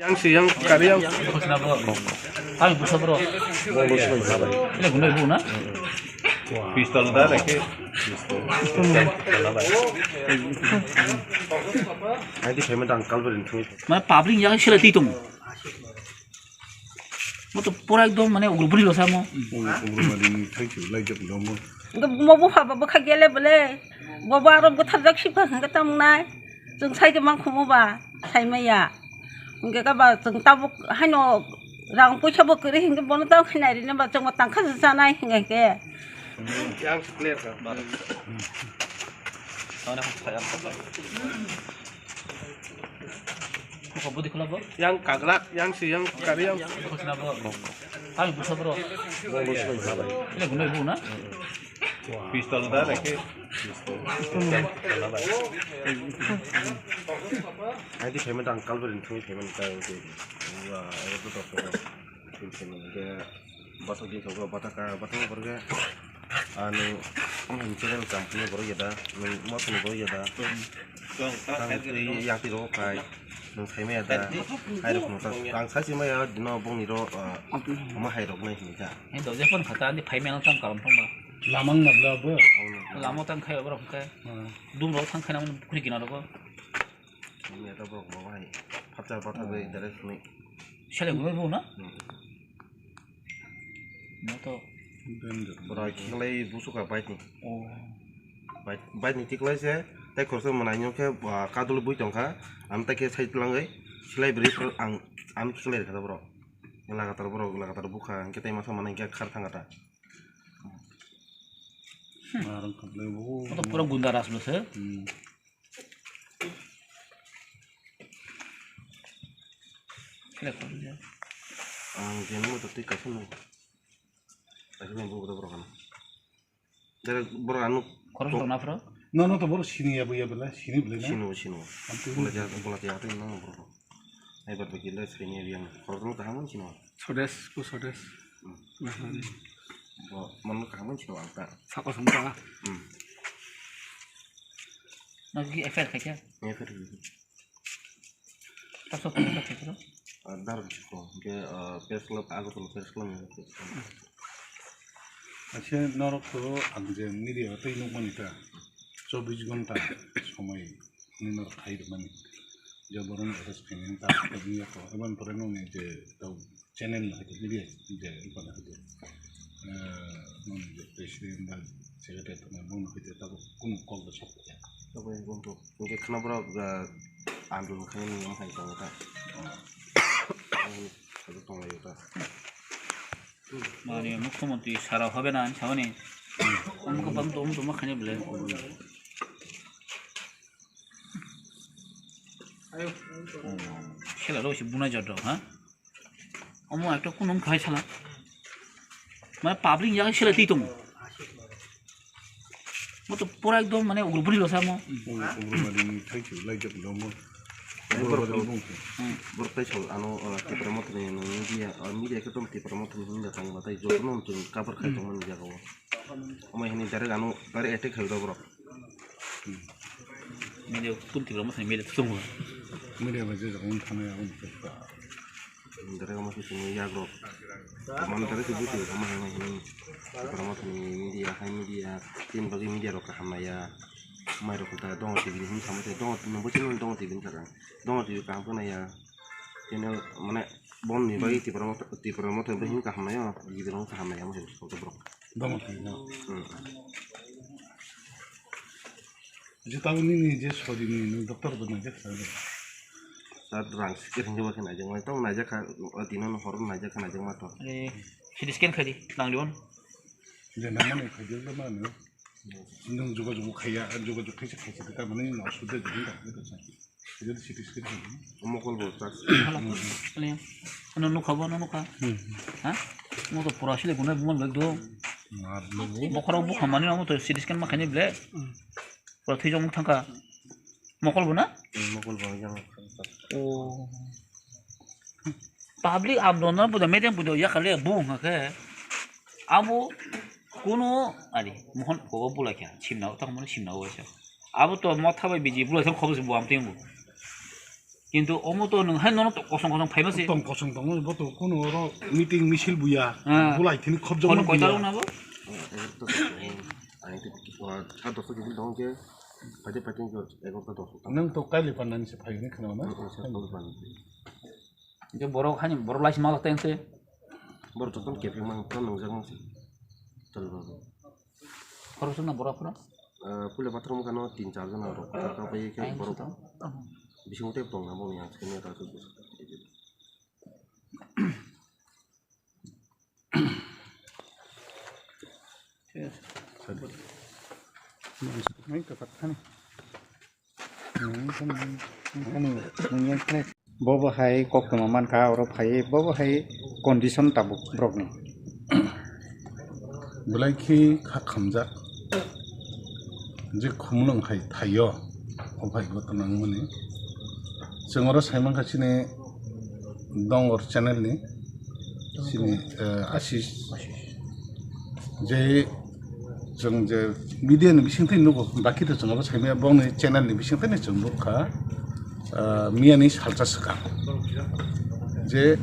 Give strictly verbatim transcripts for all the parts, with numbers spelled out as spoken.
Yang si yang kari yang. Khosna bro. Kami busa bro. Ini guna ibu na? Pistol da lagi. Pistol. Nanti payment ang kalberin thui. Mana public yang sila ti tung. Mo to pura ekdom mane ugur buri lo samo. Ugur buri ni thai chu lai jak domo. Mo bo pha ba bwkha gele bole. Bo bo aro bwthar jak sipha hwnga tamo nai. Chwng sai khe mang khumu ba, sai maya. Hwnkhe ka ba chwng tabuk haino rang puisa bo kwrwi hwnkhe bono tamo khe nai rina ba chwng bo tangkha se chanai hwnkhe. Yang clear ka. Yang kaglak, yang si, yang kari, yang. Kami busa bro. Ini guna ibu na? Pistol da lagi. Pistol. Nanti payment ang kalberin thui payment ka. Wah, itu tuh. Basok di thok bata ka bata borok ya. Anu ang channel kam punya borok ya da. Nung ma punya borok ya da. Ang twi yang twi rok kai. Nung sai maya da. Hai rok nung ta. Ang sai si maya dino bong ni ro. Ma hai rok nai ni da. Hai do je pon khata ni phai maya tang kalam thong ba. Lamang na bla bo. Lamo tang khai borok khai. Dum rok thang khai na phuri kina rok. Ni ta borok ma hai. Phatsa bata bai direct ni. Sele gumai bo na? Moto. Bora khinglai busuka bike ni. Oh. Bike, bike ni tiklai se, tei khoroksa mwnai nyo khe, ah, kadul bui tongkha, ang tei khe side langwi, silai bwrwi ang, ang khinglai rwkha borok. Lagatar borok, lagatar bukha, hwnkhe tei masa manai hwnkhe khar thangkha ta. Moto pura gunda ras bwse. Hmm. Ang jeno moto twi kaisa nung. Kaisa nung bugo borok ano. Dere borok ano. Khorok tong na phro? No, no, to borok sini ya, buya bela, sini bela na. Sino, sino. Ang tu bola ja, bola ja, tu no borok. Ai bar bagi le sini ya yang. Khorok no kaham sino. Sodes, ku sodes. Hmm. Nah, nah, nih. Bo, mon kaham sino ang ta. Sako sumpa. Hmm. Nagi F I R khaikha? F I R khaikha. Taso khaikha khaikha. Ah, dar ko, ke, ah, press club, Agartala press club ni. Ache norok to ang je media tei nukmani ta, chobbish ghonta somoi ni norok khai rwmani. Je borok ni arrest khainani ta, ta wngya ko, aboni pore nokni je tau channel no hai khe media je wngkha na hai khe, eh, nokni je president ba secretary tongmani bono hai khe tabuk kunu kok da sok ya. Tabuk bo hwnkhe khwna borok, eh, andolon khainani wng hai tongo ta. Ani sajak tonglaio ta. Mani mukhyamantri sara hobe na ani sabani. Omo khe bang dum dum khainai bwle. Sela rok se bunai jat rok ha. Omo ekta kunung khai sala. Mane public jaga sela twi tongo. Mo to pura ekdom mane ugur buri lo samo. Ugur buri ni thai chu lai jak domo. Borok, borok tai sal ano, uh, Tipra Motha ni media, uh, media khe tong Tipra Motha ni hinda tang ba tai joto no tong cover khai tong mani jaga o. Omo hini direct ano direct attack khai do borok. Media kun Tipra Motha ni media tongo. Media ba je jaga un thana ya un. Dare kama swi simi yagrok. Mani dare swi busi kama hai mai hini. Tipra Motha ni media, hai media, tin bagwi media rok kaham naiya. Mai rok ta Dongo T V ni hini samai te Dongo, nungbo chini Dongo T V ni sakang. Dongo T V kaham khe naiya. Channel mane bon ni bagwi Tipra Motha, Tipra Motha ni bagwi hini kaham naiya. Gibirong kaham naiya mo se borok. Dongo T V no. Hmm. Je tamo nini je sori ni nung doctor bo naijak sa de. Sir, rang sikir hinwi ba khe naijak mai tong naijak kha, o dino no horo naijak kha naijak ma to. Eh, C T scan khai di, nang di on. Je nang mani khai di ba mani. Nung juga juga khaya, juga juga khaisa khaisa ta mani no sude de ta. Jadi C T scan khai di. Mokol bo chak. Ano nukha bo, ano nukha. Ha? Mo to pura sile guna buman bai do. Bokhorok bukha mani no mo to C T scan ma khaini ble. Pura thwijak wng thangkha. Mokol bo na? Hmm, mokol bo yang. Oh. Public abdo na buda, media buda, ya kale bu hwnkha khe. Abo kuno, ari, mohon kogo bulai kha, simna o, tamo simna o waisa. Abo to motha bai biji bulai thang khobos bo amteng bo. Kintu omo to nwng hai nono to kosong kosong phaiba se. Tong kosong tong bo to kuno oro meeting misil buya. Ah. Bulai thini khobjak Kono man koita buya. Rok na bo? Ani to, ah, sat dosto kibil dong ke, phaide phaide ke egarota dosto. Nwng to kaili pannani se phai hwnwi khna na? Mm, mm, sat dosto pannani. Je borok hani borok laisi ma teng se. Borok joto kepeng mang, to nwngjak mang se. Chal babo. Khoroksa na borok phano? Ah, puila bathroom kano tin char jona rok kwtal ka pai khe Ayang borok sita. Bisingo tei tong na boni ang khe ta. Bobo hai koktwma mankha, oro phaiwi bobo hai condition tabuk borokni. Belai khe kha khamjak, je khumulwng hai thaio, o phai gotno wngmani. Chwng oro sai mankha chini Dongor channel ni, chini, eh, Ashish. Je chwng je media ni bisingtwi nugo, baki to chwng abo saimaya, bongni channel ni bisingtwi ni chwng nukha, ah, miyani salsa swkang. Je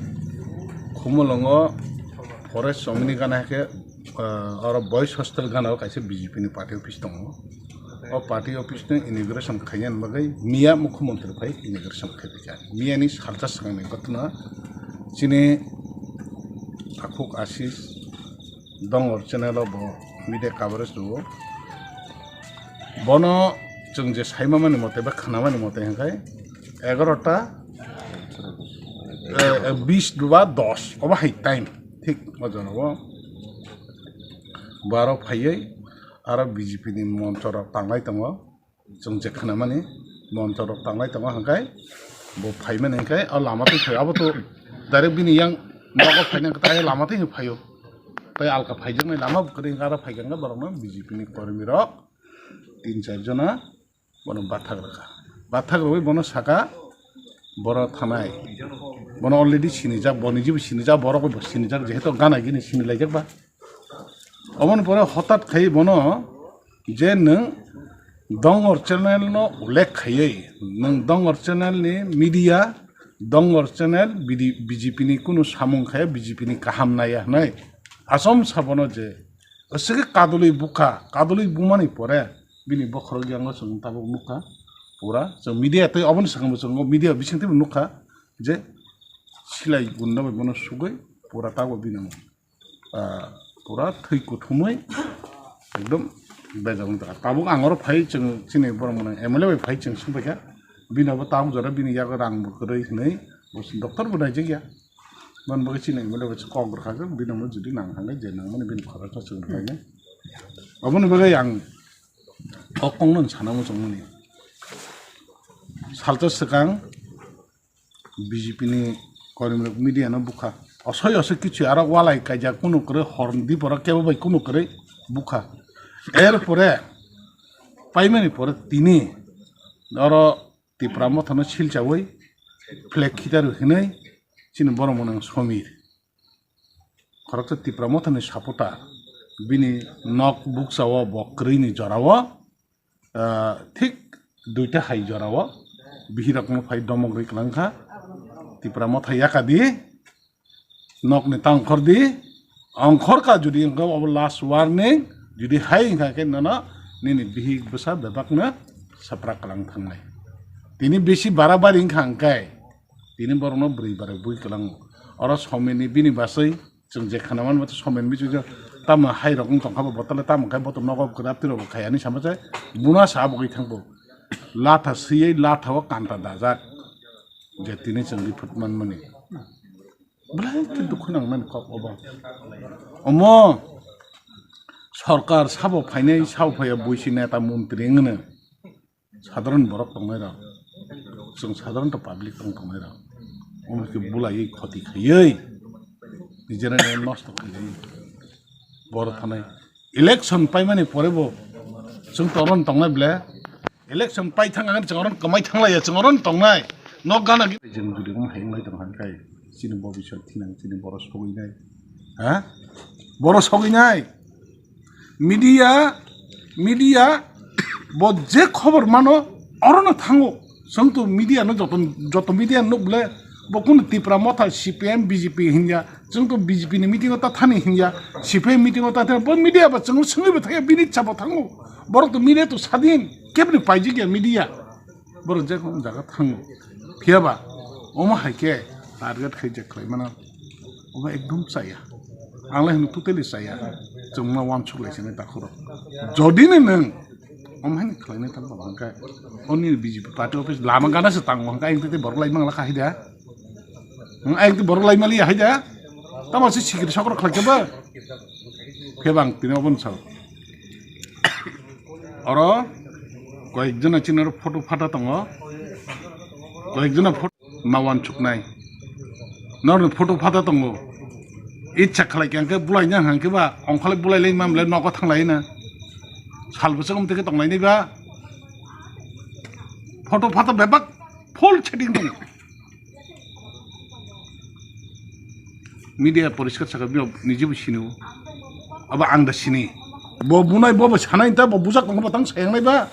Khumulwngo forest chomini gana hai khe, ah, oro boys hostel gana o kaisa B J P ni party office tongo. O party office ni inauguration khaina bagwi miya mukhyamantri phai inauguration khaiphaikha. Miyani salsa swkangni gotno chini Takhuk Ashish Dongor channel o bo media coverage rwo. Bono chwng je saimamani mote ba khnamani mote hwnkhe egarota, eh, eh, bis ba dos obo hai time thik o jora o baro phaiwi aro B J P ni moncho rok tanglai tongo. Chwng je khnamani moncho rok tanglai tongo hwnkhe bo phaimani hwnkhe o lama twi phai abo to direct bini yang nogo phaina hwnkhe tai lama twi phaio. Tai alka phaijaknai lama bo kwrwi hwnkhe aro phaikha hwnkhe borokno B J P ni kormi rok tin char jona bono bathak rwkha. Bathak rwui bono saka boro thanai. Bono already sinijak, boni jibo sinijak, borok bo sinijak, jehetu gana gini sinilaijak ba. Oboni pore hotat khai bono je nwng Dongor channel no ullekh khaiwi, nwng Dongor channel ni media, Dongor channel B D, B J P ni kunu samung khaya, B J P ni kaham naiya hwnwi. Asom sabono je aswkhe kadulwi bukha, kadulwi bumani pore bini bokhorok yango chwng tabuk nukha. Pura chwng media tei oboni swkang bo chwng media bisingtwi bo nukha je silai gunda bai bono sugwi pura tabuk bini ah, pura thwi kuthumwi ekdom bejak wng tongkha. Tabuk ang oro phai chwng chini borok mwnwi M L A bai phai chwng swngpaikha. Bini abo tabuk jora bini yago rang bo kwrwi hwnwi bo doctor bo naijakya. Boni bagwi chini M L A bai kok rwkha khe bini omo jodi nang thangkhe je nangmani bini khoroksa chwng rwkha khe. Aboni bagwi ang o kokno sana muchungmani. Salsa swkang B J P ni korimrok media no bukha. Osoi osoi kichu aro walai kaijak kunu kwrwi hor diporo kebo bai kunu kwrwi bukha. Er pore paimani pore tini oro Tipra Motha no silchawi flag khitar hinwi chini borok mwnang Somir. Khoroksa Tipra Motha ni supporter bini nok bukcha o bo kwrwi ni jora o ah, thik duita hai jora o bihirokno phai domok rwi kwlangkha. Tipra Motha yakadi, nokni ta ongkhor di, ongkhor ka jodi wngkha obo last warning, jodi hai wngkha khe nono nini bihik bwsa bebakno saprak kwlang thangnai. Tini bisi barabari wngkha hwnkhe tini borokno bwrwi barai bui kwlango. Oro Somirni bini baswi Chwng je khana man bo to somen bichujo tamo hai rok wng tong kha bo, bottle tamo khai bo to nogo kwrap twi rok bo khai ani sama se buna sa bo gwi thang bo. Latha siyei latha o kanta dajak je tini chwng riphut man mani. Belai khe dukhu nang mani kok obo. Omo sorkar sabo phainai sabo phaiya buisi neta montri wngno. Sadharan borok tongnai rok, chwng sadharan to public tong tongnai rok, omo khe bulaiwi khoti khaiwi, nijera nosto khaiwi, borok thanai election paimani pore bo chwng to oron tongnai ble, election pai thang ang chwng oron kwmai thanglaiya, chwng oron tongnai, nok gana gini. Chwng jodi omo hai wnglai tong kha khe chini bobiswt thinang chini borok sogwi nai, ha? Borok sogwi nai. Media, media bo je khobor mano, orono thango. Chwng to media no joto, joto media no nuk bole, bo kunu Tipra Motha, C P M, B J P hinya, chwng to B J P ni meeting o ta thani hinya, C P M meeting o ta thani, bo media ba chwng swngwi bo thaya, bini chabo thango. Borok to media to sadin, kebni paijik ya media. Borok je kono jaga thango. Phiya ba, omo hai khe target khai je khlai mano. Obo ekdom chaya. Ang lai hwnwi totally chaya. Chwngma wansuk lai sini takhurok. Jodi ni nwng omo haino khlainai thang ba hwnkhe, oni B J P party office lama gana se tango hwnkhe, ayang tei borok lai mangla kha haida. Ayang tei borok lai mali haida. Tamo se sikiri sokro khlai khe ba. Khe bang tini obo no sao. Oro koyekjona chini oro photo phata tongo. Koyekjona photo ma wansuknai. Norokni photo phata tongo. Icha khlai khe hwnkhe bulaina hwnkhe ba ongkholai bulai lai mamle nogo thanglai na. Sal bwswk wng tonglainai ba. Photo phata bebak full setting tongo. Media poriskar saka bini niji bo sini o. Abo ang da sini. Bo bunai bo bo sanai ta bo bujak tong bo tang sayang nai ba.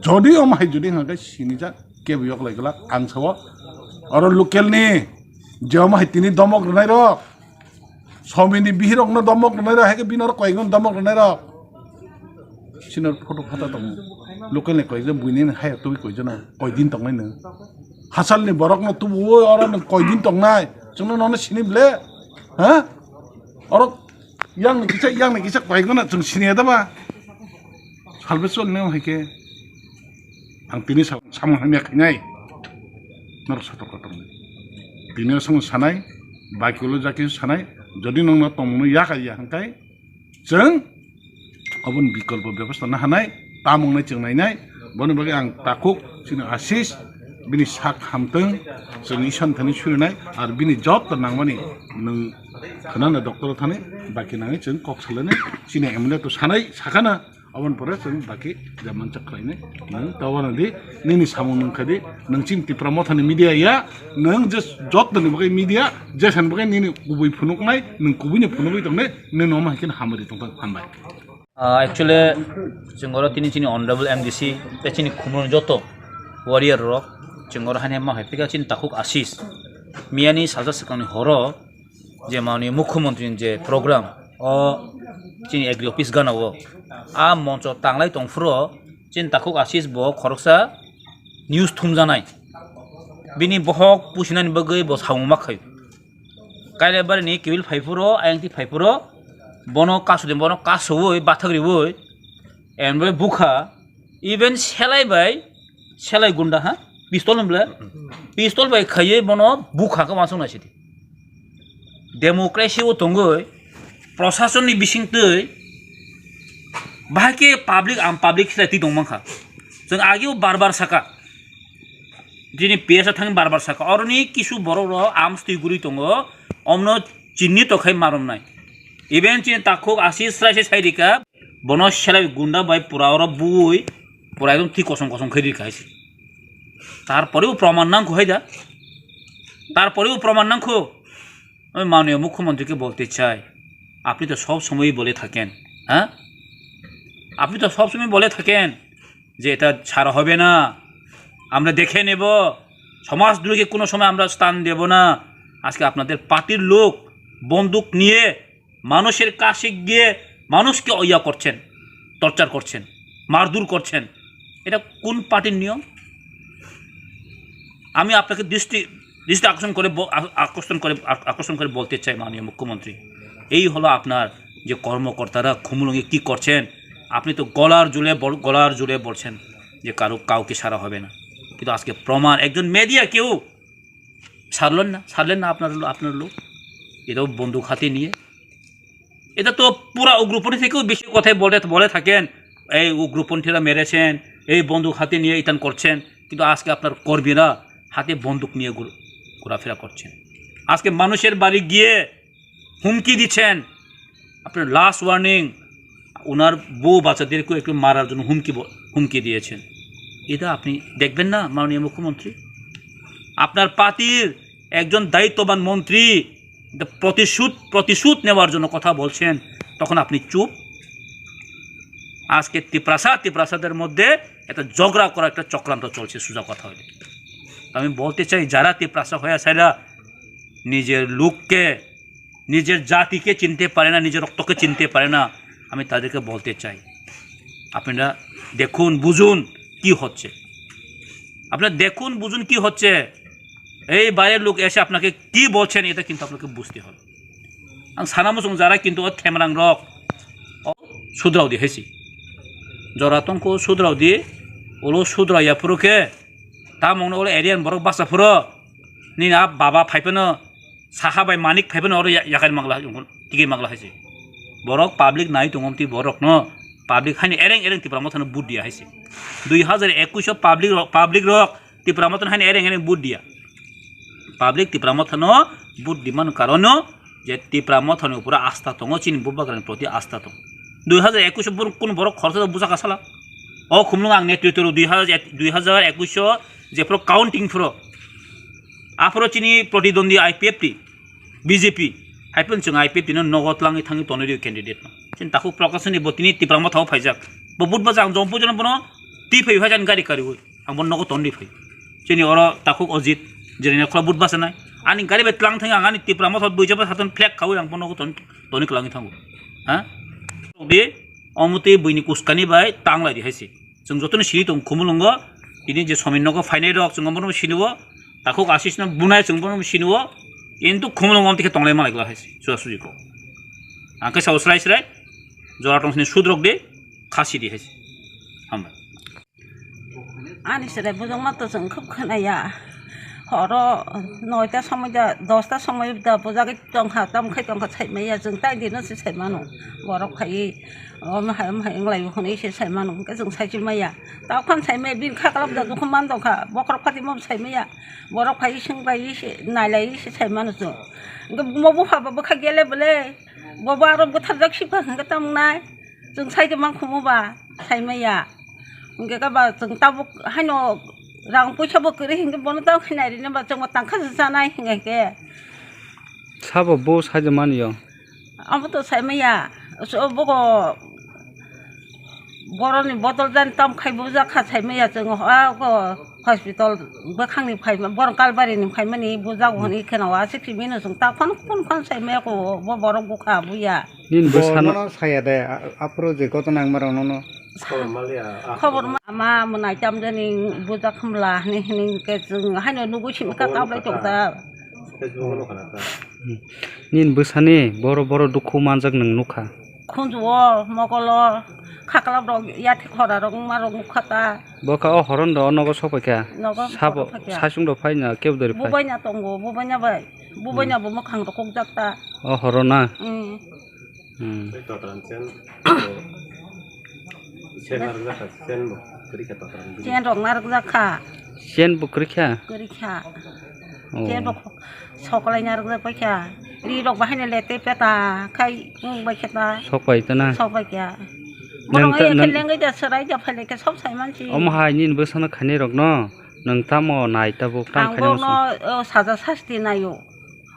Jodi om hai jodi hwnkhe sini ja kebo yok lai glak ang sao. Oro local ni je om hai tini domok rwnai rok. Somini bihirokno domok rwnai rok, hai khe bini oro koyekno domok rwnai rok. Sini oro photo phata tongo. Local ni koyekno buini hai twi koijana, koidin tongnai nw. Hasalni borokno tubu oro nw koidin tongnai. Chwngno nono sini ble? Ha? Oro yang ni kisa, yang ni kisa koyekno chwng sini da ba? Salbe chol nw hai khe. Ang tini sa-, samung hamya khainai. Norok sotorko tongnai. Tini o samung sanai, baki ulo jaki sanai, jodi nongno tongmungno yakar ya hwnkhe, chwng oboni bikolpo bebosta na hanai, tamung nai chwng nainai, boni bagwi ang takhuk chini Ashish, bini sak hamtwng, chwng Iswar thani surinai, ar bini joto nangmani nwng khwnana doctor thani, baki nangwi chwng kok salainai, chini M L A to sanai, sakana, Aboni pore chwng baki je mancha khlainai. Nwng ta uanadi nini samung nwng khaidi, nwng chini Tipra Mothani media ya, nwng je jotoni bagwi media, jesani bagwi nini kubui phunuknai, nwng kubuini phunugwi tongnai, nini omo hai kheno hamari tongthok, hambai. Ah, actually, chwng oro tini chini honorable M D C tei chini khumuloni joto warrior rok, chwng oro haino ma hai phika chini takhuk Ashish. Miyani salsa swkangni horo, je mani mukhyamantri ni je program o chini agri office gana o a moncho tanglai tongphuru chini takhuk Ashish bo khoroksa news thumjanai bini bohok pusinani bagwi bo samung ma khaio. Kailaibari ni kibil phaiphuru ayang ti phaiphuru bono kasudi bono kasoui bathak riui enbai bukha. Even selai bai, selai gunda ha, pistol hwnble, pistol bai khaiwi bono bukha khe uansuk naisidi. Democracy o tongwi, prosasonni bisingtwi, bahai khe public, am public khe twi tong mankha. Chwng ageo bar bar saka, chini P S a thangwi bar bar saka, oroni kisu borok rok arms twi guri tongo, omno chinni tokhai maromnai. Even chini takhuk Ashish srai se sai rika, Bono selai gunda bai pura oro bui, pura ekdom thik kosom kosom khe rikha hai se. Tarpore bo proman nangkho hai da. Tarpore bo proman nangkho. আমি মাননীয় মুখ্যমন্ত্রীকে বলতে চাই, আপনি তো সব সময়ই বলে থাকেন, হ্যাঁ, আপনি তো সব সময় বলে থাকেন যে এটা ছাড়া হবে না, আমরা দেখে নেব, সমাজদ্রোহীকে কোনো সময় আমরা স্থান দেব না। আজকে আপনাদের পার্টির লোক বন্দুক নিয়ে মানুষের কাছে গিয়ে মানুষকে ইয়া করছেন, টর্চার করছেন, মারধর করছেন। এটা কোন পার্টির নিয়ম? আমি আপনাকে দৃষ্টি, দৃষ্টি আকর্ষণ করে ব-, আ-, আকর্ষণ করে, আ-, আকর্ষণ করে বলতে চাই, মাননীয় মুখ্যমন্ত্রী, এই হলো আপনার যে কর্মকর্তারা খুমুলুঙে কি করছেন, আপনি তো গলার জোরে বল-, গলার জোরে বলছেন যে কারো, কাউকে ছাড়া হবে না, কিন্তু আজকে প্রমাণ, একজন মিডিয়া কেউ ছাড়লেন না, ছাড়লেন না আপনার লো-, আপনার লোক। এটাও বন্দুক হাতে নিয়ে। এটা তো পুরা উগ্রপন্থী থেকেও বেশি কথাই বলে, বলে থাকেন, এই উগ্রপন্থীরা মেরেছেন, এই বন্দুক হাতে নিয়ে ইতান করছেন, কিন্তু আজকে আপনার কর্মীরা হাতে বন্দুক নিয়ে ঘুর-, ঘোরাফেরা করছেন। আজকে মানুষের বাড়ি গিয়ে হুমকি দিচ্ছেন, আপনার লাস্ট ওয়ার্নিং, ওনার বউ বাচ্চাদেরকেও একটু মারার জন্য হুমকি ব-, হুমকি দিয়েছেন। এটা আপনি দেখবেন না, মাননীয় মুখ্যমন্ত্রী? আপনার পার্টির একজন দায়িত্ববান মন্ত্রী এটা প্রতিশোধ, প্রতিশোধ নেওয়ার জন্য কথা বলছেন, তখন আপনি চুপ। আজকে তিপ্রাসা, তিপ্রাসাদের মধ্যে একটা ঝগড়া করা একটা চক্রান্ত চলছে, সোজা কথা হইলে। তো আমি বলতে চাই, যারা তিপ্রাসা হয়ে সেরা নিজের লোককে, নিজের জাতিকে চিনতে পারে না, নিজের রক্তকে চিনতে পারে না, আমি তাদেরকে বলতে চাই, আপনারা দেখুন, বুঝুন কি হচ্ছে। আপনারা দেখুন, বুঝুন কি হচ্ছে। এই বাইরের লোক এসে আপনাকে কি বলছেন, এটা কিন্তু আপনাকে বুঝতে হবে। Ang sana muchung jara kintu o themrang rok o sudrao di hai si. Jora tongkho sudrao di, ulo sudrao ya phuru khe, tamungno ulo area ni borok basa phuru, nini a baba phai phano, saha bai manik phai phano oro ya-, yakai mangla, tiki mangla hai si. Borok public nai tongo twi borok no, public haino ereng ereng Tipra Motha no vote dia hai si. Dui hazar ekush o public rok, public rok Tipra Motha no haino ereng ereng vote dia. Public Tipra Motha no vote di man karon no je Tipra Motha ni upore asta tongo, chini bubagra ni proti asta tongo. Dui hazar ekush o bor-, kun borok khoroksa buja kasala. O khumlung ang netritwo rw dui hazar, dui hazar ekush o jephuru counting phuru. Aphuru chini protidwandi I P F T, B J P, hai phano chwng I P F T no nogo twlangwi thangwi tonwi rw candidate no. Chini takhuk Prakash ni bo tini Tipra Motha o phaijak. Bo vote bajak ang jom pujono bono twi phai hai jani gari kariwi. Ang bono nogo tonwi phai. Chini oro takhuk Ojit, jeni khula vote bachanai. Ani gari bai tlang thang ang ani Tipra Motha buija bai hatun flag khawi ang bono nogo ton-, tonwi kwlangwi thango. Ha? Di, omo twi buini kuskani bai tanglai di hai si. Chwng jotono siri tong Khumulwngo, tini je Somin nogo phainai rok chwng bono sini o, takhuk Ashish no bunai chwng bono sini o, kintu Khumulwngo omtwi khe tonglai malai glak hai si, suja suji kok. Ang khe sao srai srai, jora tong sini sudrok di, khasi di hai si. Hambai. Ani sere bujok ma to chwng khub khwnaya. Horo noita somoi da, dosta somoi da bujagwi tongkha, tamo khai tongkha saimaya, chwng tai dino se saimano. Borok phaiwi, omo hai, omo hai wng lai hwnwi se saimano, hwnkhe chwng saichimaya. Tao khan saimaya, bini kha kwlap da dukhu man tongkha, bokhorok phatimo saimaya. Borok phaiwi swng laiwi se, nai laiwi se saimano chwng. Hwnkhe mo bupha ba bwkha gele bwle, bo bo aro bwtharjak sipha hwnkhe tamo nai. Chwng sai tongmang khumu ba, saimaya. Hwnkhe khe ba chwng tabuk haino rang puisa bo kwrwi hwnkhe bono tamo khe nai rwna ba chwngbo tangkha se chanai hwnkhe khe. Sabo bo sai tongmani yo? Abo to saimaya. So bogo boroni bodol jani tamo khai bujak kha saimaya chwng. Ah, ko Hospital bwkhakni phaima, borok Kalbarini phaimani bujago hwnwi kheno, aswk simi no chwng ta phano phone phone sai maya kho, bo borok bwkha buya. Nini bwsano. Nono saya de, a-, aphuru je koto nangma rok nono. Khobor ma, ma mwnai tamjani bujak khumla hwnwi hwnwi khe chwng haino nugwi simi ka kablai tongta. Nini bwsani boro boro dukhu manjak nwng nukha. Khunju o, mokol o, khaklap rok, yathek khora rok, wngma rok nukha ta. Bo kha o horon do, o nogo sok paikha. Nogo sabo, sok paikha. Saichung do phaina, kebo dori phai. Bubaina tongo, bubaina bai. Bubaina bo mwkhang rok kukjak ta. O horon na? Mm. Mm. Chen rok narwk jak kha. Chen bo kwrwi kha? Kwrwi kha. Oh. Chen bo sokolai narwk jak pai kha. Ri rok bahai no letwi peta khai wng bai khe ta. Sok pai ta na? Sok pai kha. Borok wngya khe lengwi da swrai da phai lai khe sob sai man si. Omo hai nini bwsano khainai rok no nwng tamo nai tabuk tam khainai muchung? Ang borok no, o, saja sasti nai o.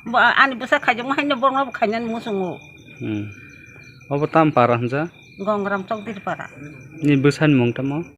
Bo, ani bwsa khaijak ma hai no borok no bo khainani muchung o. Hmm. Obo tam para hwnja? Gongram Chokdiri para. Nini bwsani mung tamo?